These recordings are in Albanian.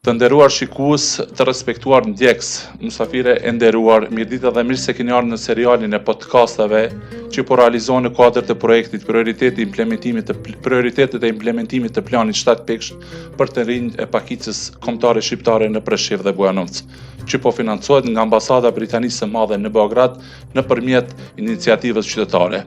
Të nderuar shikues, të respektuar ndjekës, mysafire e nderuar, mirëdita dhe mirë se keni ardhur në serialin e podcasteve që po realizohen në kuadër të projektit Prioriteti implementimit të prioritetet e implementimit të planit 7 pikësh për të rinjtë e pakicës kombëtare shqiptare në Preshevë dhe Bujanoc, që po financohet nga Ambasada e Britanisë së Madhe në Beograd nëpërmjet iniciativës qytetare.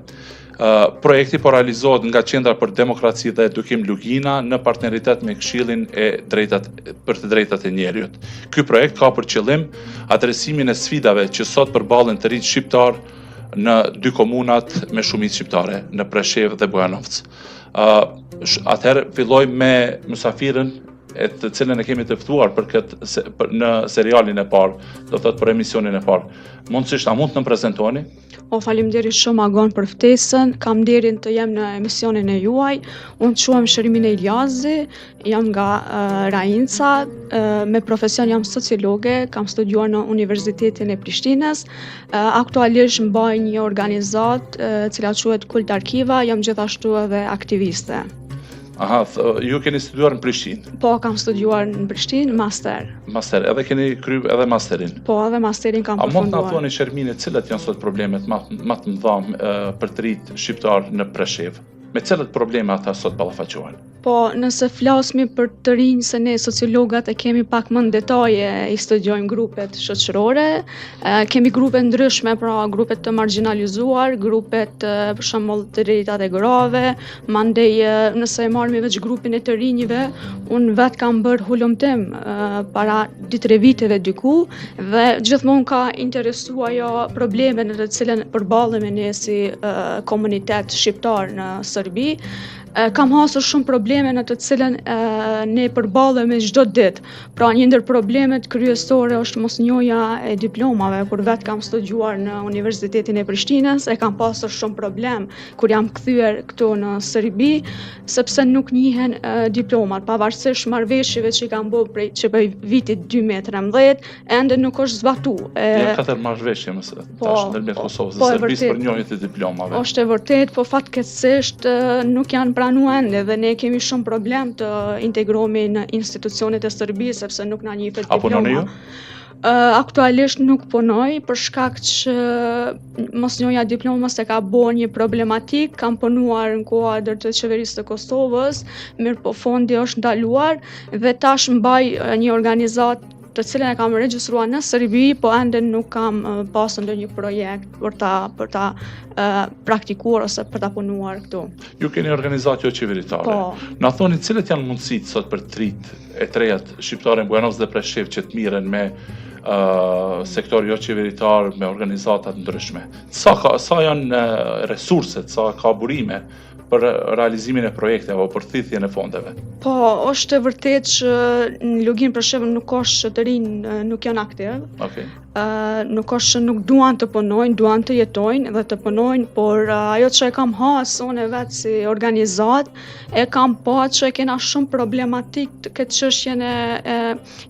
Projekti po realizohet nga Qendra për Demokraci dhe Edukim Lugina në partneritet me Këshillin e drejtat për të drejtat e njeriut. Ky projekt ka për qëllim adresimin e sfidave që sot përballen të rinjtë shqiptarë në dy komunat me shumicë shqiptare, në Preshevë dhe Bujanovc. Uh, atëherë fillojmë me mysafiren e të cilën e kemi të ftuar për këtë se, për, në serialin e parë, do thotë për emisionin e parë. Mundësisht a mund të na prezantoheni? O, faleminderit shumë Agon për ftesën. Kam nderin të jem në emisionin e juaj. Unë quhem Shërmine Iljazi, jam nga uh, Rainca, uh, me profesion jam sociologe, kam studiuar në Universitetin e Prishtinës. Uh, aktualisht mbaj një organizatë uh, e cila quhet Kult Arkiva, jam gjithashtu edhe aktiviste. Aha, ju keni studiuar në Prishtinë? Po, kam studiuar në Prishtinë, master. Master, edhe keni kry edhe masterin? Po, edhe masterin kam përfunduar. A mund të na thoni Shermine, cilat janë sot problemet ma, ma të mëdha për të rinjtë shqiptarë në Preshevë? Me cilat probleme ata sot ballafaqohen? Po, nëse flasmi për të rinj se ne sociologat e kemi pak më në detaje, i studiojmë grupet shoqërore, kemi grupe ndryshme, pra grupe të marginalizuar, grupet për shembull të drejtat e grave, Mandej, nëse e marrim veç grupin e të rinjve, unë vetë kam bërë hulumtim para 2-3 viteve diku dhe gjithmonë ka interesu ajo probleme në të cilën përballemi ne si komunitet shqiptar në Serbi. Kam hasur shumë probleme në të cilën ne përballemi çdo ditë. Pra një ndër problemet kryesore është mosnjohja e diplomave. Kur vetë kam studiuar në Universitetin e Prishtinës, e kam pasur shumë problem kur jam kthyer këtu në Serbi, sepse nuk njihen diplomat, pavarësisht marrëveshjeve që i kanë bërë prej që prej vitit 2013, ende nuk është zbatu. E, Janë katër marrëveshje më së po, tash ndërmjet po, Kosovës dhe po, Serbisë për njohje të diplomave. Është e vërtetë, po fatkeqësisht nuk janë pranuar ende dhe ne kemi shumë problem të integrohemi në institucionet e Serbisë sepse nuk na njihet diploma. A punoni ju? Aktualisht nuk punoj për shkak që mosnjohja e diplomës e ka bo një problematik, kam punuar në kuadër të qeverisë të Kosovës, mirëpo fondi është ndaluar dhe tash mbaj një organizatë të cilën e kam regjistruar në Serbi, po ende nuk kam pasur ndonjë projekt për ta për ta uh, praktikuar ose për ta punuar këtu. Ju keni organizatë jo qeveritare. Po. Na thoni cilët janë mundësitë sot për të rinjtë e të rejat shqiptare në Bujanoc dhe Preshevë që të mirren me uh, sektor jo qeveritar, me organizata të ndryshme. Sa, ka, sa janë uh, resurset, sa ka burime për realizimin e projekteve apo për thithjen e fondeve? Po, është e vërtetë që në Luginë Preshevë nuk është që të rinjtë nuk janë aktiv. Okej. Okay. Uh, nuk është që nuk duan të punojnë, duan të jetojnë dhe të punojnë, por uh, ajo që e kam has unë vetë si organizatë, e kam pa që e kena shumë problematik të këtë çështjen e, e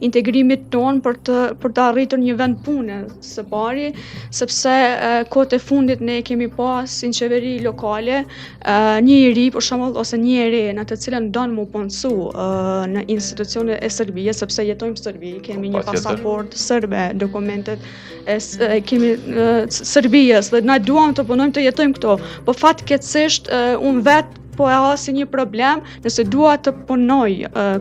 integrimit tonë për të, për të arritur një vend pune së pari, sepse e, kohët e fundit ne kemi pa si në qeveri lokale, e, një i ri për shembull ose një e re në të cilën don m'u punësu e, në institucionet e Serbisë, sepse jetojmë në Serbi, kemi një pasaportë serbe, dokumentet e, e kemi Serbijës dhe na duam të punojmë të jetojmë këtu. Po fatkeqësisht unë vetë po e hasi një problem, nëse dua të punoj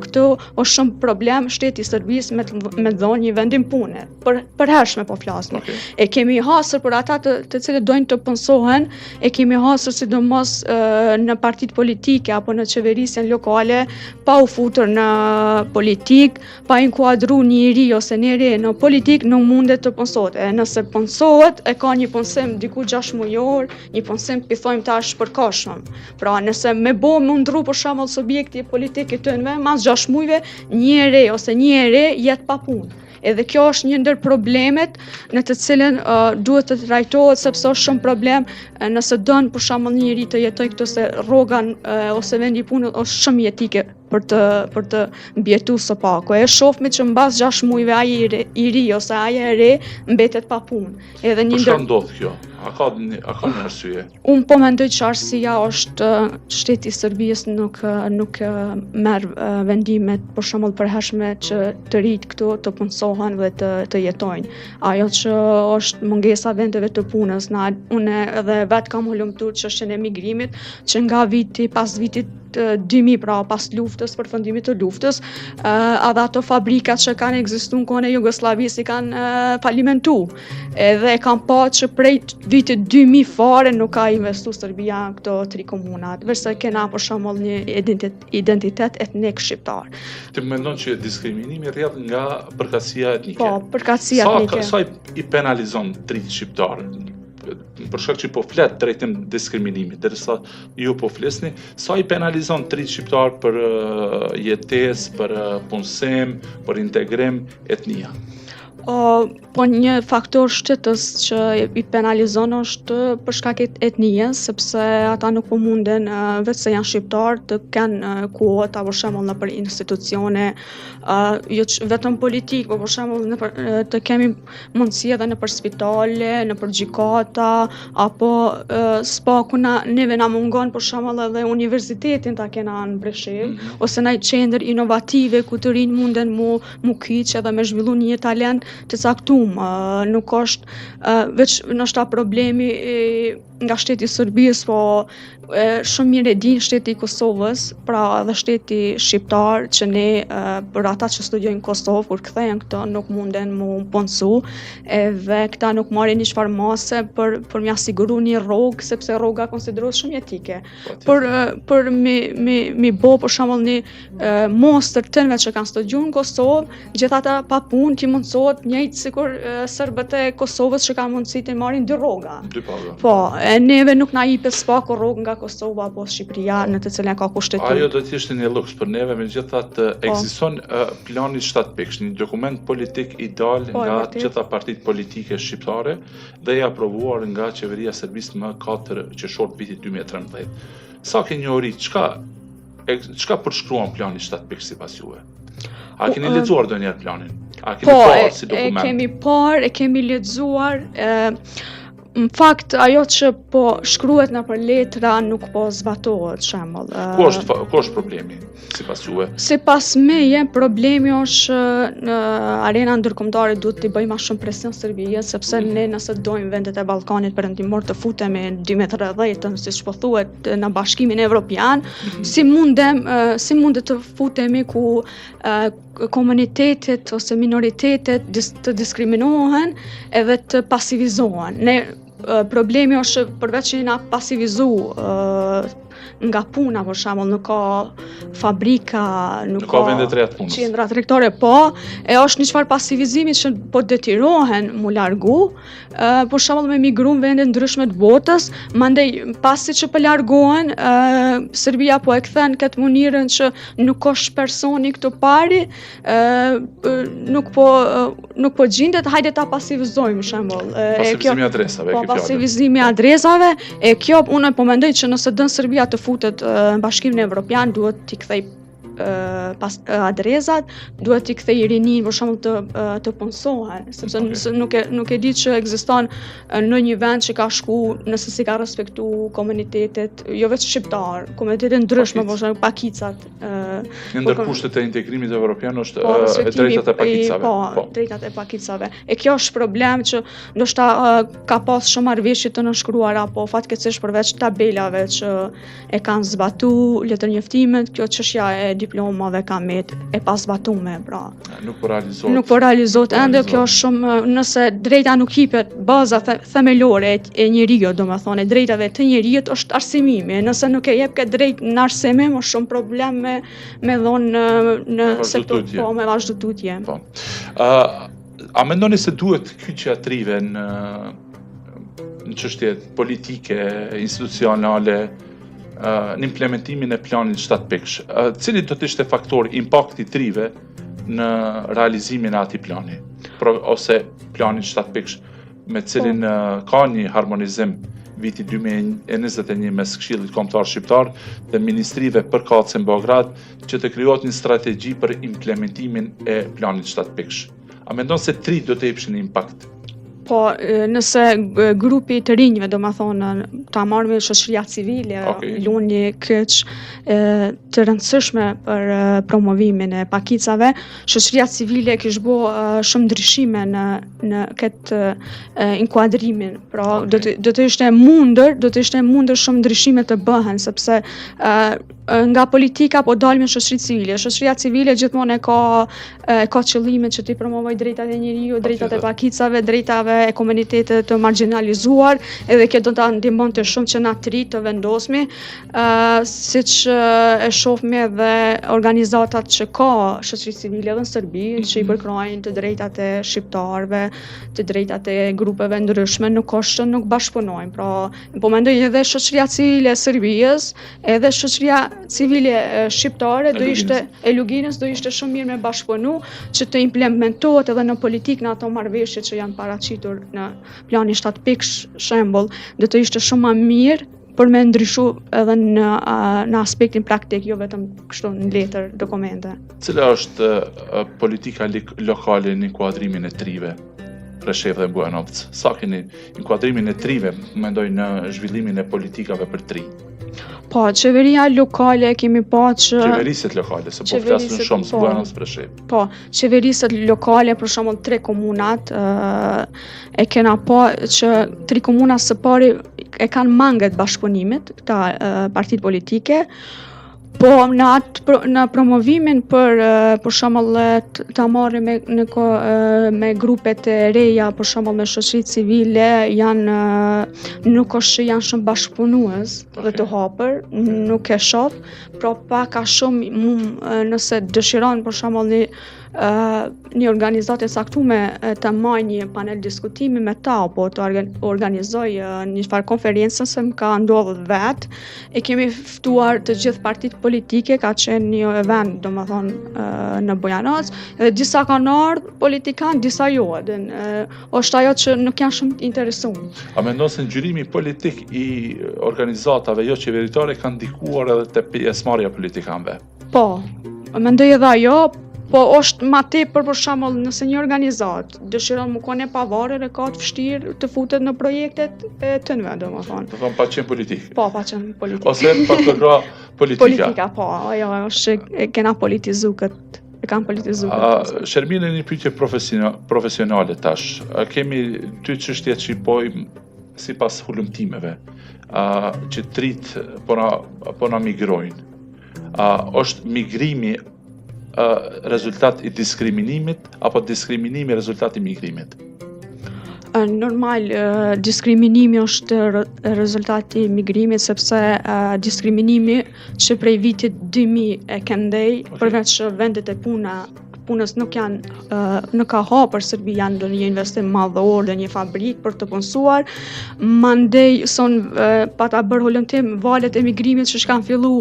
këtu, është shumë problem shteti i Serbisë me të, me dhonë një vendim pune. Për përhershme po flasim. Okay. E kemi hasur për ata të, të cilët dojnë të punësohen, e kemi hasur sidomos në partitë politike apo në qeverisjen lokale, pa u futur në politikë, pa inkuadru një i ri ose një re në politikë nuk mundet të punësohet. E nëse punësohet, e ka një punësim diku 6 mujor, një punësim pi thojmë tash përkohshëm. Pra nëse me bo me ndrru për shembull subjekti politik i tynve, mas 6 mujve, një e re ose një e re jet pa punë. Edhe kjo është një ndër problemet në të cilën uh, duhet të trajtohet sepse është shumë problem nëse don për shembull një i ri të jetojë këtu se rroga uh, ose vendi i punës është shumë jetike për të për të mbijetu së paku. E shofmi që mbas 6 mujve ai i, re, i ri ose ajo e re mbetet pa punë. Edhe një ndër Për ndodh kjo? A ka një, a ka një arsye? Unë po mendoj që arsyeja është shteti i Serbisë nuk nuk merr vendimet për shembull përhershme që të rinjtë këtu të punësohen dhe të të jetojnë. Ajo që është mungesa e vendeve të punës, na unë edhe vetë kam hulumtuar çështjen e migrimit që nga viti pas vitit 2000, pra pas luftës, përfundimit të luftës, edhe ato fabrika që kanë ekzistu në kohën e Jugosllavisë i kanë falimentu. Edhe e kam pa që prej vitit 2000 fare nuk ka investu Serbia në këto tri komunat, veçse kena për shembull një identitet, identitet etnik shqiptar. Ti mendon që diskriminimi rrjedh nga përkatësia etnike? Po, përkatësia etnike. Sa, sa i penalizon të rinjtë shqiptarë? Për shkak që po flet drejtim diskriminimit, derisa ju po flisni, sa i penalizon të rinjtë shqiptarë për jetesë, për punësim, për integrim etnia? O, po një faktor shtytës që i penalizon është për shkak të etnisë, sepse ata nuk po munden veç se janë shqiptarë të kenë kuota për shembull nëpër institucione, uh, jo që vetëm politikë, po për shembull nëpër të kemi mundësi edhe nëpër spitale, nëpër gjykata, apo uh, s'paku na neve na mungon për shembull edhe universitetin ta kena në Preshevë, mm -hmm. ose naj qendër inovative ku të rinjtë munden mu mu kyç edhe me zhvillu një talent të caktum. Nuk është veç ndoshta problemi nga shteti i Serbisë, po e, shumë mirë e din shteti i Kosovës, pra edhe shteti shqiptar që ne e, për ata që studiojnë në Kosovë, kur kthehen këtu nuk munden mu punësu, edhe këta nuk marrin një çfarë mase për për m'ia siguru një rrogë, sepse rroga konsiderohet shumë jetike. Për për mi mi mi bo për shembull një mostër të tërëve që kanë studiu në Kosovë, gjithë ata pa punë t'i mundësohet njëjtë sikur serbët e Kosovës që kanë mundësi të marrin dy rroga. Dy paga. Po, e neve nuk na jipet s'paku rrogë nga Kosova apo Shqipëria në të cilën ka kushtetutë. Ajo do të ishte një luks për neve, megjithatë po. ekziston plani 7 pikësh, një dokument politik i dalë po, nga të gjitha partitë politike shqiptare dhe i aprovuar nga qeveria e Serbisë më 4 qershor të vitit 2013. Sa ke njohuri, çka E çka përshkruan plani 7 pikësh sipas juve? A keni lexuar ndonjëherë planin? A keni po, parë si dokument? E kemi parë, e kemi lexuar, e, në fakt ajo që po shkruhet nëpër letra nuk po zbatohet shembull. Ku është ku është problemi sipas juve? Sipas meje problemi është në arena ndërkombëtare duhet t'i bëjë më shumë presion Serbisë sepse mm. ne nëse dojmë vendet e Ballkanit Perëndimor të futemi në 2030-ën siç po thuhet në Bashkimin Evropian, mhm. si mundem si mundet të futemi ku komunitetet ose minoritetet të diskriminohen edhe të pasivizohen. Ne problemi është përveç që na pasivizu nga puna për shembull nuk ka fabrika, nuk, nuk ka vende të reja të punës. Qendra tregtare po, e është një çfarë pasivizimi që po detyrohen mu largu, për shembull me migru në vende ndryshme të botës, mandej pasi që po largohen, Serbia po e kthen këtë mënyrën që nuk është personi këtu pari, nuk po nuk po gjindet, hajde ta pasivizojmë shembull. Pasivizimi i adresave, po, pasivizimi i adresave, e kjo unë po mendoj që nëse don Serbia të futet në Bashkimin Evropian, duhet t'i kthej pas adresat, duhet t'i kthej rininë për shembull të të punësohen, sepse okay. nëse nuk e nuk e di që ekziston në një vend që ka shku nëse s'i ka respektu komunitetet, jo veç shqiptar, komunitete ndryshme, për shembull pakicat. Një ndër po, kushtet e integrimit evropian është po, e drejtat e pakicave. Po, po, drejtat e pakicave. E kjo është problem që ndoshta ka pas shumë marrëveshje të nënshkruara, po fatkeqësisht përveç tabelave që e kanë zbatu letërnjoftimet, kjo çështja e diplomave ka met e pazbatume, pra. Nuk po realizohet. Nuk po realizohet ende, kjo është shumë, nëse drejta nuk jipet, baza themelore e njeriut, domethonë, e drejtave të njeriut është arsimimi. Nëse nuk e jep këtë drejtë në arsimim, është shumë problem me, me dhonë në, në sektor, po, me vazhdu tutje. Po. Uh, a mendoni se duhet kyçja e t'rive në në çështje politike, institucionale, në implementimin e planit 7 pikësh. Cili do të ishte faktor impakti i t'rive në realizimin e atij plani? Pro, ose planit 7 pikësh me cilin po. ka një harmonizim viti 2021 mes Këshillit Kombëtar Shqiptar dhe ministrive përkatëse në Beograd që të krijohet një strategji për implementimin e planit 7 pikësh. A mendon se t'ritë do të jepshin impakt? Po, nëse grupi i të rinjve, domethonë, ta marrim shoqëria civile, okay. lun një kyç të rëndësishme për promovimin e pakicave, shoqëria civile kish bo shumë ndryshime në, në këtë inkuadrimin. Pra, okay. do të, do të ishte mundur, do të ishte mundur shumë ndryshime të bëhen, sepse nga politika po dalim në shoqëri civile. Shoqëria civile gjithmonë e ka e ka qëllimin që t'i promovojë drejtat e njeriut, drejtat e pakicave, drejtave e komuniteteve të marginalizuar, edhe kjo do ta ndihmonte shumë që na të ri të vendosmi, ë uh, siç e shohim edhe organizatat që ka shoqëri civile edhe në Serbi, mm -hmm. që i mhm. përkrahin të drejtat e shqiptarëve, të drejtat e grupeve ndryshme, nuk është që nuk bashkëpunojnë. Pra, po mendoj edhe shoqëria civile e Serbisë, Edhe shoqëria civile shqiptare do ishte e Luginës do ishte shumë mirë me bashkëpunu që të implementohet edhe në politikë në ato marrëveshje që janë paraqitur në planin 7 pikësh shembull, do të ishte shumë më mirë për me ndryshu edhe në në aspektin praktik, jo vetëm kështu në letër dokumente. Cila është politika lokale në inkuadrimin e të rinjve? Preshevë dhe Bujanoc. Sa keni inkuadrimin e të rinjve, mendoj në zhvillimin e politikave për të rinj. Po, qeveria lokale kemi pa që... Qeverisjet lokale, se po flasim shumë, po, Bujanoc Preshevë. Po, qeverisjet lokale, për shembull tre komunat, e kena pa që tri komunat së pari e kanë mangët bashkëpunimit, këta partitë politike, Po në atë në promovimin për për shembull ta marrim me në ko, me grupet e reja, për shembull me shoqëri civile janë nuk është që janë shumë bashkëpunues okay. dhe të hapur, nuk e shoh, pra pak a shumë nëse dëshiron për shembull një një organizatë e caktume të mbajë një panel diskutimi me ta apo të organizojë një farë konferencë se më ka ndodhur vetë e kemi ftuar të gjithë partitë politike ka qenë një event domethonë në Bujanoc dhe disa kanë ardhur politikanë disa jo edhe është ajo që nuk janë shumë të interesuar A mendon se ngjyrimi politik i organizatave jo qeveritare ka ndikuar edhe te pjesëmarrja e politikanëve? Po, mendoj edhe ajo, po është ma tepër për shembull nëse një organizatë dëshiron me konë e pavarur e ka të vështirë të futet në projektet e tynve, domethonë. Do thonë pa qenë politik. Po, pa qenë politik. Ose pa përkrah politika. Politika, po, ajo është që e kena politizu këtë e kanë politizu këtë. Shermine një pyetje profesionale tash. A kemi dy çështje që po sipas hulumtimeve, a, që të rinjtë po na, po na migrojnë. A është migrimi a, rezultat i diskriminimit apo diskriminimi rezultat i migrimit? Normal, diskriminimi është rezultat i migrimit, sepse diskriminimi që prej vitit 2000 e këndej, okay. përveç vendet e puna punës nuk janë nuk ka hapur Serbia ndonjë investim madhor ndonjë fabrikë për të punësuar. Mandej son pata bërë hulumtim valët e migrimit që kanë fillu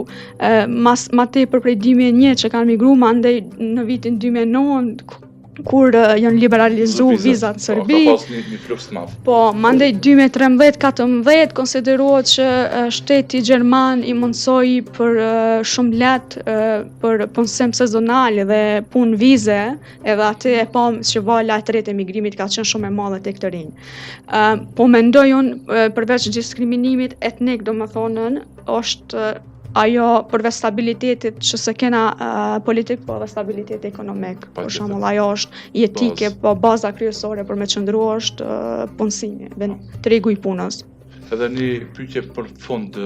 mas ma tepër prej 2001 që kanë migru, mandej në vitin 2009 kur janë liberalizu vizat në Serbi. Po, ka pas një, një fluks të madh. Po, mandej 2013-14 konsiderohet që shteti gjerman i mundësoi për shumë lehtë për punësim sezonal dhe punë vize, edhe aty e pamë që vala e tretë e migrimit ka qenë shumë e madhe tek të rinj. Uh, po mendoj unë përveç diskriminimit etnik, domethonë, është ajo përveç stabilitetit që s'e kena uh, politik, po edhe stabiliteti ekonomik. Po, për shembull, ajo është jetike, po baza kryesore për me qëndru është uh, punësimi, dhe tregu i punës. Edhe një pyetje për fund,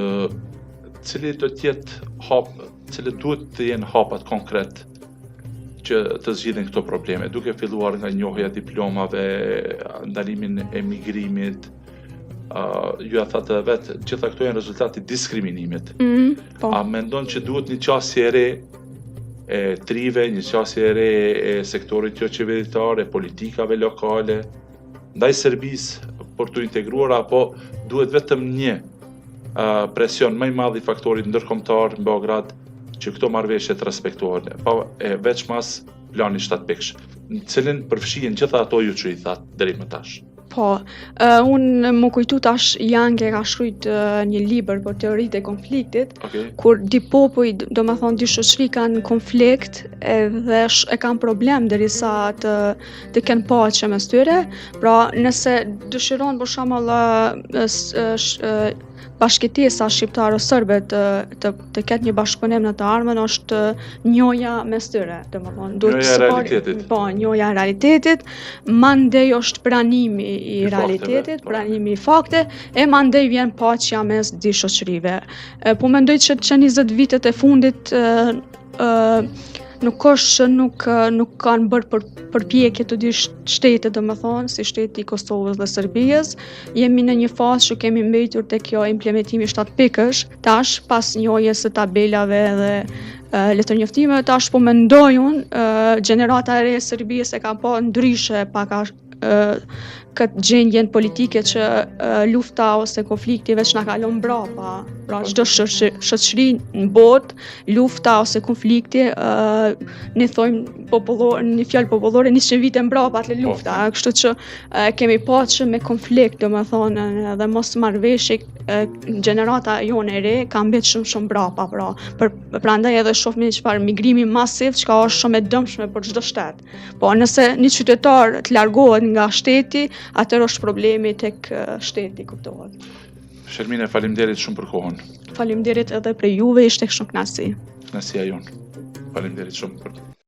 cili do të jetë hap, cilët duhet të jenë hapat konkret që të zgjidhin këto probleme, duke filluar nga njohja e diplomave, ndalimin e migrimit, uh, ju ja thatë edhe vetë, gjitha këto janë rezultat i diskriminimit. Mm, po. A mendon që duhet një qasje e re e të rinjve, një qasje e re e sektorit jo qeveritar, e politikave lokale, ndaj Serbisë për t'u integruar apo duhet vetëm një uh, presion më i madh i faktorit ndërkombëtar në Beograd që këto marrëveshje të respektohen, pa e veçmas plani 7 pikësh, në cilin përfshihen gjitha ato ju që i thatë deri më tash. Po, uh, unë m'u kujtu tash Jang e ka shkrujt uh, një libër për teoritë e konfliktit, okay. kur dy popuj, domethonë dy shoqëri kanë konflikt edhe sh, e kanë problem derisa të, të kenë paqe mes tyre, pra nëse dëshiron për shembull bashkëjetesa shqiptaro-serbe të, të, të ketë një bashkëpunim në të ardhmen është njohja mes tyre, domethonë, duhet njohja e realitetit. Po, njohja e realitetit, mandej është pranimi i, I realitetit, po. pranimi i fakte, e mandej vjen paqja mes dy shoqërive. E, po mendoj që që 20 vitet e fundit e, e, nuk është që nuk nuk kanë bërë për përpjekje të dy shtetet, domethonë, si shteti i Kosovës dhe Serbisë, jemi në një fazë që kemi mbetur te kjo implementimi 7 pikësh, tash pas njohjes së tabelave dhe letërnjoftimeve, tash po mendoj unë, gjenerata e re e Serbisë e ka pa ndryshe pak a këtë gjendjen politike që lufta ose konflikti veç na ka lon mbrapa. Pra çdo shoqëri në botë, lufta ose konflikti, ne thojmë popullor, një fjalë popullore 100 vite mbrapa atë po. lufta, kështu që kemi pa që me konflikt, domethonë, edhe mosmarrëveshje gjenerata jonë e re ka mbet shumë shumë mbrapa, pra, për, prandaj edhe shohim një çfarë migrimi masiv, çka është shumë e dëmshme për çdo shtet. Po nëse një qytetar të largohet nga shteti, atëherë është problemi tek shteti, kuptohet. Shermine, faleminderit shumë për kohën. Faleminderit edhe prej juve, ishte shumë kënaqësi. Kënaqësia jonë. Faleminderit shumë për.